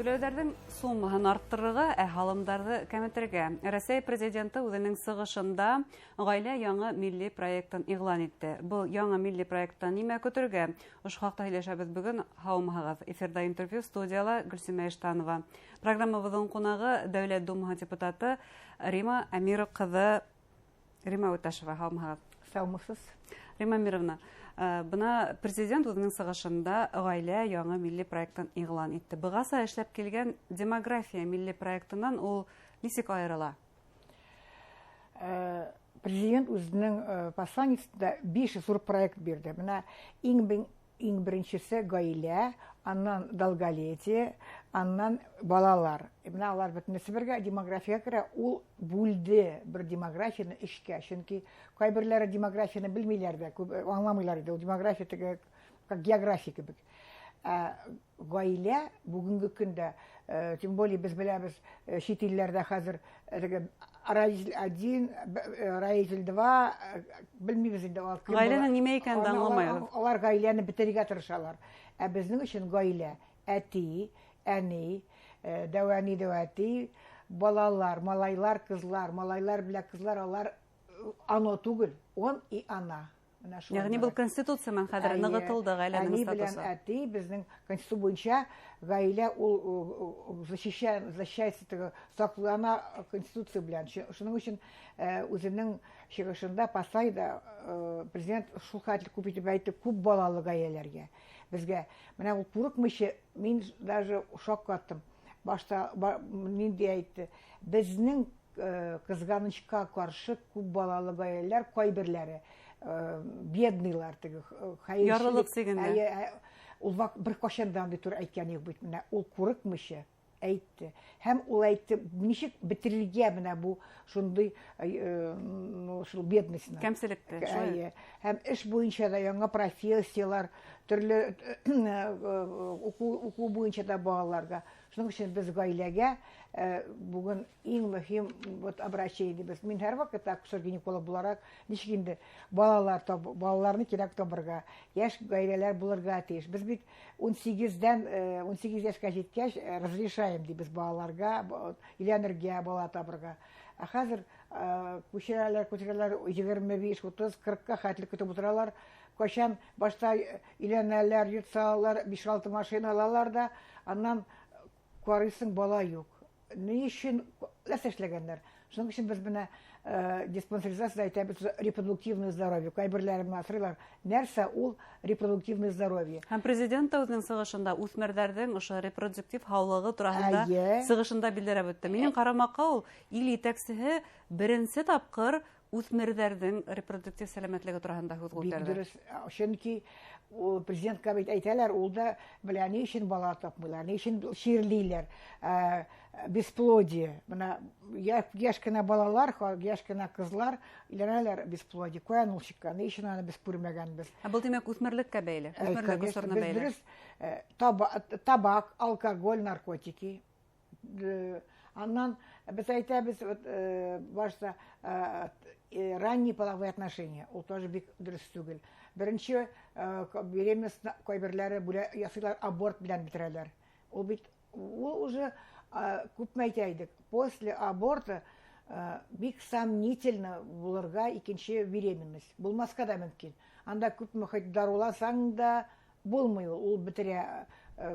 Түләүҙәрҙең суммаһын арттырырға, ә һалымдарҙы кәметергә. Рәсәй президенты үҙенең сығышында ғаилә яңы милли проектын иғлан итте. Был яңы милли проекттан нимә көтөргә? Ошо хаҡта һөйләшәбеҙ бөгөн. Һаумыһығыҙ. Эфирҙа интервью, студияла Гөлсимә Иштанова. Программабыҙҙың ҡунағы Дәүләт Думаһы депутаты Рима Әмир ҡыҙы Рима Үтәшева. Һаумыһығыҙ. Һаумыһығыҙ. Рима Әмировна, бына президент үҙенең сығышында ғаилә яңы милли проектын иғлан итте. Бығаса эшләп килгән демография милли проектынан ул нисек айырыла? Президент үҙенең посланиесында биш ҙур проект бирҙе. Бына иң беренсеһе ғаилә, аннан долголетие, аннан балалар. Бына алар бөтөнөһө бергә демографияға керә. Ул бүлде бер демографияны эшкә. Сөнки ҡайберләре демографияны белмәйләр ҙә, күп аңламайлар ине. Ул демография теге как география кебек. Ә ғаилә бөгөнгө көндә, тем более беҙ беләбеҙ, сит илләрҙә хәҙер теге родитель один, родитель два, белмәйбеҙ инде алар кем Ғаиләнең була. нимә икәнен дә аңламайбыҙ. Алар ғаиләне бөтөрөргә тырышалар. Ә беҙҙең өсөн ғаилә әти, әни, дәү әни, дәү әти, балалар, малайлар, ҡыҙлар, малайлар белән ҡыҙлар, алар оно түгел, он и она. Менә шулай Ягъни был була. конституция менән хәҙер Әйе. нығытылды ғаиләнең Әни белән статусы. әти беҙҙең конституция буйынса ғаилә ул защищается, теге саҡлана конституция белән. Шуның өсөн үҙенең сығышында посланиеда президент шул хәтле күп итеп әйтте, күп балалы ғаиләләргә. Беҙгә менә ул курыкмыйча, мин даже шок ҡаттым. Башта ниндәй әйтте, беҙҙең ҡыҙғанысҡа ҡаршы күп балалы ғаиләләр ҡайберләре, бедныйлар теге, хәерселек. Ярлылыҡ сигендә. Әйе, ул бер ҡасан да андай тур әйткән юҡ бит, менә ул ҡурҡмыйча әйтте. Һәм ул әйтте, нисек бөтөрөргә менә бу шундай, ну, шул бедностьны. Кәмселекте, шулай. Әйе. Һәм эш буйынса да яңы профессиялар, төрлө, уҡыу буйынса да балаларға. Шуның өсөн беҙ ғаиләгә бөгөн иң мөһим вот обращение беҙ. Мин һәр ваҡытта акушер-гинеколог булараҡ нисек инде балаларны кирәк табырға, йәш ғаиләләр булырға тейеш. Беҙ бит 18-дән, 18 йәшкә еткәс, разрешаем тибеҙ балаларға өйләнергә, бала табырға. Ә хәҙер күсерәләр, күсерәләр, 25, 30, 40-ҡа хәтле көтөп ултыралар. Ҡасан башта өйләнәләр, йорт салалар, биш-алты машина алалар да, аннан ҡарайһың, бала юҡ. Ни өсөн нәрсә эшләгәндәр? Шуның өсөн беҙ бына диспансеризация әйтәбеҙ, репродуктивное здоровье. Ҡайберләре менә сорайлар, нәрсә ул репродуктивное здоровье? Һәм президент та үҙенең сығышында үҫмерҙәрҙең ошо репродуктив һаулығы тураһында сығышында билдәләп үтте. Минең ҡарамаҡҡа ул ил етәксеһе беренсе тапҡыр үҫмерҙәрҙең репродуктив сәләмәтлеге тураһында һүҙ Бик күтәрҙе. дөрөҫ. Сөнки ул президентка бит әйтәләр, ул да белә, ни өсөн бала тапмыйлар, ни өсөн ширлиләр. Бесплодие. Бына йәш кенә балалар, йәш кенә ҡыҙлар өйләнәләр бесплодие. Ҡаян ул сыҡҡан? Ни өсөн аны беҙ күрмәгәнбеҙ? Ә был тимәк үҫмерлеккә бәйле, үҫмерлек Конечно, осорона беҙ бәйле. дөрөҫ, табак, алкоголь, наркотики. Аннан беҙ әйтәбеҙ, вот, башта, ранние половые отношения, ул тоже бик дөрөҫ түгел. Беренсе беременность ҡайберләре бүлә, ясыйлар, аборт белән бөтөрәләр. Ул бит, ул уже, күпме әйтә идек, после аборта бик сомнительно булырға икенсе беременность. Булмаҫҡа да мөмкин. Анда күпме хоть даруласаң да булмай ул, ул бөтөрә,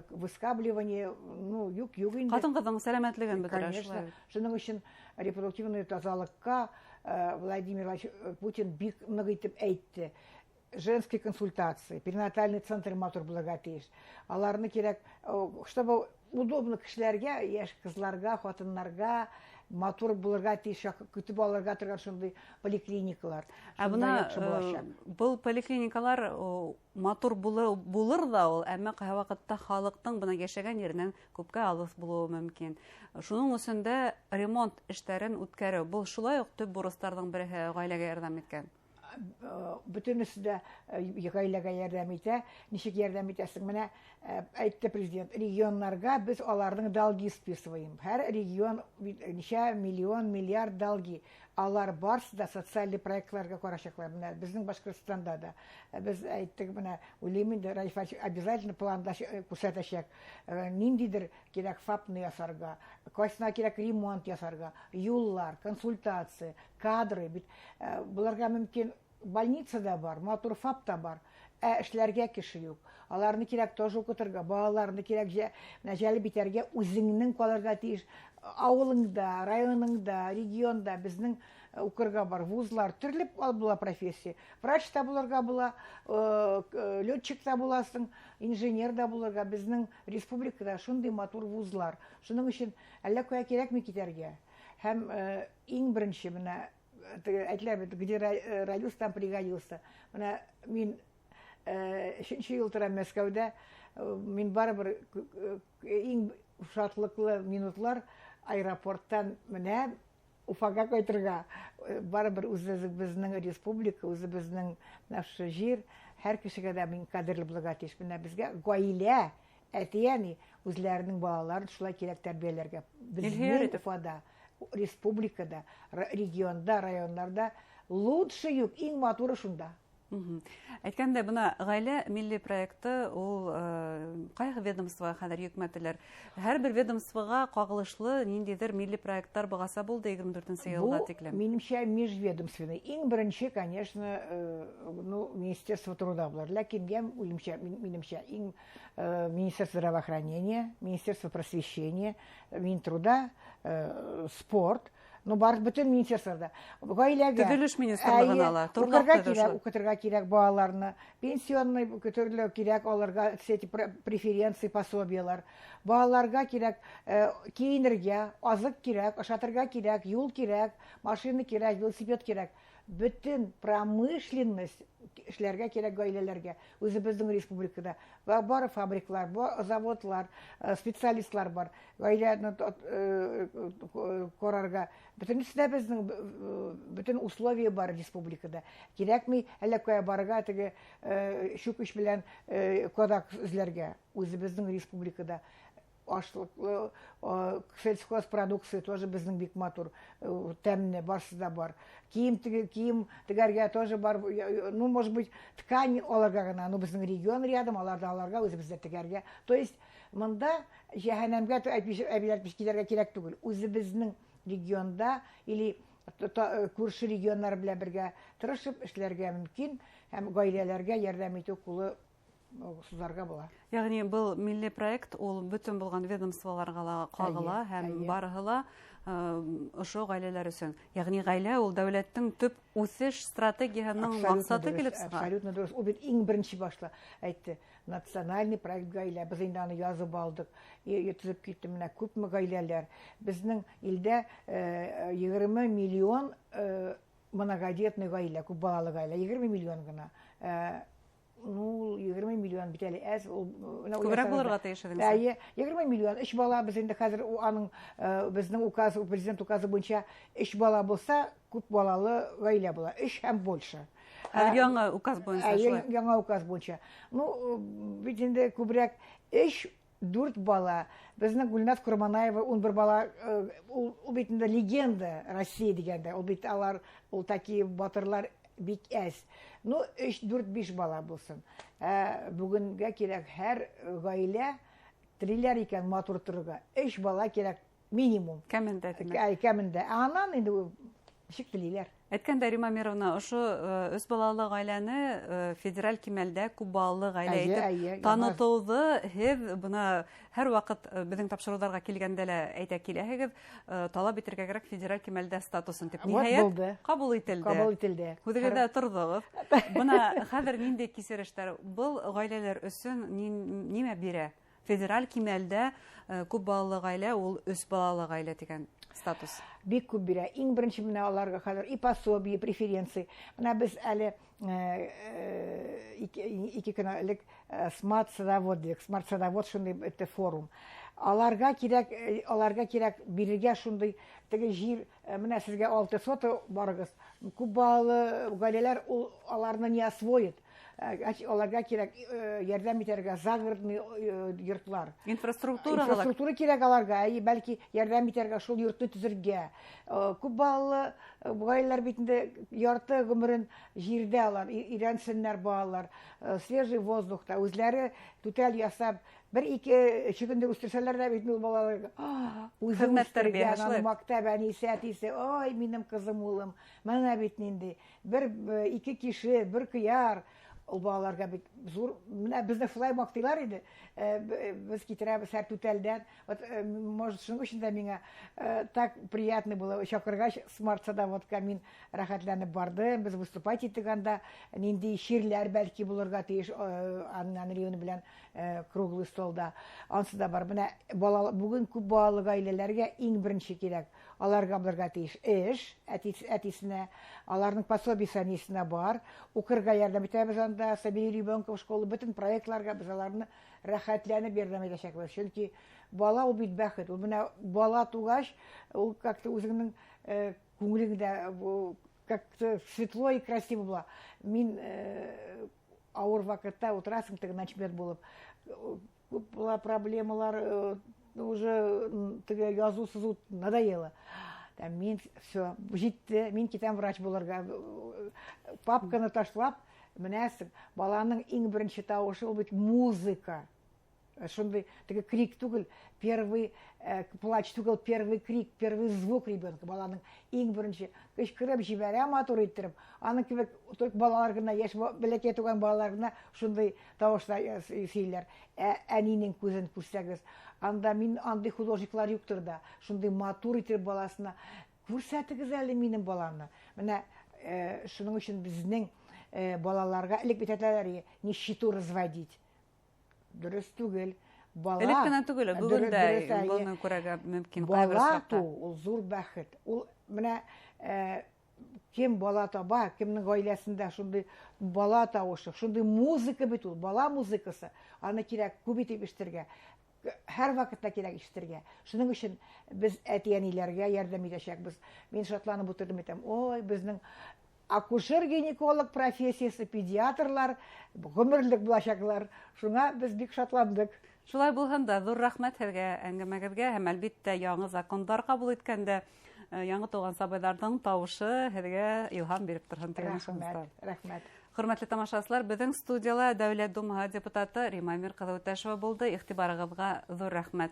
выскабливание, ну, юк, юк инде. Ҡатын-ҡыҙҙың сәләмәтлеген бөтөрә, Конечно. шулай. Шуның өсөн репродуктивный тазалыҡҡа Владимир Владимирович Путин бик ныҡ итеп әйтте. Женские консультации, перинатальный центр матур булырға тейеш. Аларны кирәк, чтобы удобно кешеләргә, йәш ҡыҙларға, ҡатыннарға матур булырға тейеш, көтөп алырға торған шундай поликлиникалар. Ә Шундай бына, яҡшы буласаҡ. был поликлиникалар, матур булыр ҙа ул, әммә ҡайһы ваҡытта халыҡтың бына йәшәгән еренән күпкә алыҫ булыуы мөмкин. Шуның өсөн дә ремонт эштәрен үткәреү, был шулай уҡ төп бурыстарҙың береһе ғаиләгә ярҙам иткән. Бөтөнөсө дә ғаиләгә ярҙам итә. Нисек ярҙам итәсең? Менә әйтте президент, регионнарға беҙ аларҙың долги списываем. Һәр регион бит, нисә миллион, миллиард долги. Алар барысы да социальный проектларга карашаклар. Менә безнең Башкортстанда да без әйттек, менә уйлыйм инде, Ралиф обязательно планда күрсәтәчәк. Ниндидер кирәк ФАПны ясарга, кайсына кирәк ремонт ясарга, юллар, консультация, кадры бит буларга мөмкин. Больница да бар, матур ФАП та бар, ә эшләргә кеше юк. Аларны кирәк тоже укытырга, балаларны кирәк менә җәлеп итәргә, үзеңнең калырга тиеш. Авылыңда, районыңда, регионда безнең укырга бар, вузлар, төрле була профессия. Врач та булырга була, летчик та буласың, инженер да булырга. Безнең республикада шундый матур вузлар. Шуның өчен әллә кая кирәкми китәргә. Һәм иң беренче менә әйтелә бит, где родился, там пригодился. Менә мин өченче ел торам Мәскәүдә, мин барыбер иң шатлыклы минутлар аэропорттан менә Уфага кайтырга. Барыбер үзебезнең республика, үзебезнең наше җир, һәр кешегә дә мин кадерле булырга тиеш. Менә безгә гаилә, әти-әни үзләренең балаларын шулай кирәк тәрбияләргә. Безнең Уфада, республикада, регионда, районнарда лучше юк, иң матуры шунда. Әйткәндә, бына гаилә милли проекты ул кайсы ведомствога хәзер йөкмәтелер? Һәр бер ведомствога кагылышлы ниндидер милли проектлар багаса булды 24 елга тиклем. Бу, минемчә, межведомственный. Иң беренче, конечно, ну, Министерство труда булыр. Ләкин я уйлыймча, минемчә, иң Министерство здравоохранения, Министерство просвещения, Минтруда, спорт, ну, бар бөтен министерствода. Гаиләгә. Төзелеш министрлыгын ала. Укырга кирәк, укытырга кирәк балаларны. Пенсионный төрле кирәк аларга все эти преференции, пособиялар. Балаларга кирәк киенергә, азык кирәк, ашатырга кирәк, юл кирәк, машина кирәк, велосипед кирәк. Бөтен промышленность эшләргә кирәк гаиләләргә. Үзебезнең республикада бар фабриклар, бар заводлар, специалистлар бар. Гаиләне карарга. Бөтенесе дә безнең бөтен условия бар республикада. Кирәкми әллә кая барырга, теге чүкеч белән кадак эзләргә. Үзебезнең республикада ашлыклы сельхозпродукция тоже безнең бик матур, тәмле, барысы да бар. Кием кием тегәргә тоже бар, ну, может быть, ткань алырга гына, но безнең регион рядом, аларда аларга үзебездә тегәргә. То есть монда җәһәннәмгә әбиләр китәргә кирәк түгел. Үзебезнең регионда или күрше регионнар белән бергә тырышып эшләргә мөмкин һәм гаиләләргә ярдәм итү кулы сузарга була. Ягъни был милли проект ул бөтен булган ведомстволарга ла кагыла һәм барыһы ла ошо гаиләләр өчен. Ягъни гаилә ул дәүләттең төп үсеш стратегияһының максаты килеп чыга. Абсолютно дөрес. Ул бит иң беренче башта әйтте. Национальный проект гаилә. Без инде аны язып алдык. Төзеп китте менә күпме гаиләләр. Безнең илдә 20 миллион многодетный гаилә, күп балалы гаилә, 20 миллион гына. Ну, 20 миллион бит әле әз, ул күбрәк булырга тиеш иде. Әйе, 20 миллион, 3 бала без инде хәзер аның безнең указ, президент указы буенча 3 бала булса, күп балалы гаилә була, 3 һәм больше. Хәзер яңа указ буенча шулай. Яңа указ буенча. Ну, бит инде күбрәк 3 4 бала. Безнең Гөлназ Курманаева 11 бала, ул бит инде легенда России дигәндә, ул бит алар, ул такие батырлар бик әз. Ну, 3, 4, 5 бала булсын. Бүгенгә кирәк һәр гаилә телиләр икән матур торырга. 3 бала кирәк минимум. Кәмендә, димәк. Әй, кәмендә. Ә аннан инде ничек телиләр. Әйткәндә, Рима Амировна, ошо өс балалы гаиләне федераль кимәлдә күп балалы гаилә итеп танытылды. Һеҙ бына һәр ваҡыт беҙҙең тапшырыуҙарға килгәндә лә әйтә киләһегеҙ, талап итергә кәрәк федераль кимәлдә статусын тип. Ниһайәт, ҡабул ителде. Ҡабул ителде. Һүҙегеҙҙә торҙоғоҙ. Бына хәҙер ниндәй кисерештәр был ғаиләләр өсөн нимә бирә? Федераль кимәлдә күп балалы ғаилә ул өс балалы ғаилә тигән статус. Бик күп бирә. Иң беренче менә аларга хәзер и пособие, и преференции. Менә без әле ике көн элек смарт-садовод дидек. Смарт-садовод шундый это форум. Аларга кирәк, аларга кирәк бирергә шундый теге җир, менә сезгә 6 сота барыгыз. Күп балалы гаиләләр ул аларны не освоит. Аларга кирәк ярҙам итәргә загородный йортлар. Инфраструктура. Инфраструктура кирәк аларга, бәлки ярҙам итәргә шул йортны төҙөргә. Күп балалы ғаиләләр бит инде ярты ғүмерен җирдә алар, өйрәнсеннәр балалар, свежий воздухта, үзләре түтәл ясап, бер-ике чөгендер үстерсәләр дә бит ул балаларга. Үзе үстергән, мактап әнисе, әтисе, ой, минем кызым, улым, менә бит нинди. Бер ике кеше, бер кыяр. Ул балаларга бит зур, менә безне шулай мактыйлар иде. Без китерәбез һәр түтәлдән. Вот, может, шуның өчен дә миңа так приятно было чакыргач Смарт-садоводка мин рәхәтләнеп бардым. Без выступать иттек анда. Нинди чирләр бәлки булырга тиеш Анна Андреевна белән круглый столда. Ансы да бар. Менә бала, бүген күп балалы гаиләләргә иң беренче кирәк. Аларга булырга тиеш эш, әтисенә, аларның пособиесе әнисенә бар. Укырга ярдәм итәбез анда, собери ребенка в школу, бөтен проектларга без аларны рәхәтләнеп ярдәм итәчәкбез. Чөнки бала ул бит бәхет. Ул менә бала тугач, ул как-то үзеңнең күңелеңдә как-то светло и красиво була. Мин авыр вакытта утырасың теге начмед булып. Күп була проблемалар, уже теге язу сызу надоело. Там мин все, җитте, мин китәм врач булырга. Папканы ташлап, менәсең, баланың иң беренче тавышы ул бит музыка. Шундый теге крик түгел, первый плач түгел, первый крик, первый звук ребенка. Баланың иң беренче кычкырып җибәрә матур иттереп. Аның кебек только балалар гына, яшь бәләкәй туган балалар гына шундый тавышлар сөйләр. Әнинең күзен күрсәгез, анда мин андый художниклар юктыр да, шундый матур итеп баласына күрсәтегез әле минем баланы. Менә шуның өчен безнең балаларга элек бит әйтәләр, нищету разводить. Дөрес түгел. Бала элек кенә түгел, бүген дә моны күрергә мөмкин. Бала туу ул зур бәхет. Ул менә кем бала таба, кемнең гаиләсендә шундый бала тавышы, шундый музыка бит ул, бала музыкасы. Аны кирәк күп итеп ишетергә. Һәр вакытта кирәк ишетергә. Шуның өчен без әти-әниләргә ярдәм итәчәкбез. Мин шатланып утырдым, әйтәм, ой, безнең акушер-гинеколог профессиясе, педиатрлар гомерлек булачаклар. Шуңа без бик шатландык. Шулай булганда, зур рәхмәт һеҙгә әңгәмәгеҙгә һәм әлбиттә яңы закондар ҡабул иткәндә яңы тыуған сабыйҙарҙың тауышы һеҙгә илһам биреп торһон тигән ышаныста. Рәхмәт, рәхмәт. Хөрмәтле тамашасылар, беҙҙең студияла Дәүләт Думаһы депутаты Рима Әмир ҡыҙы Үтәшева булды. Иғтибарығыҙға ҙур рәхмәт.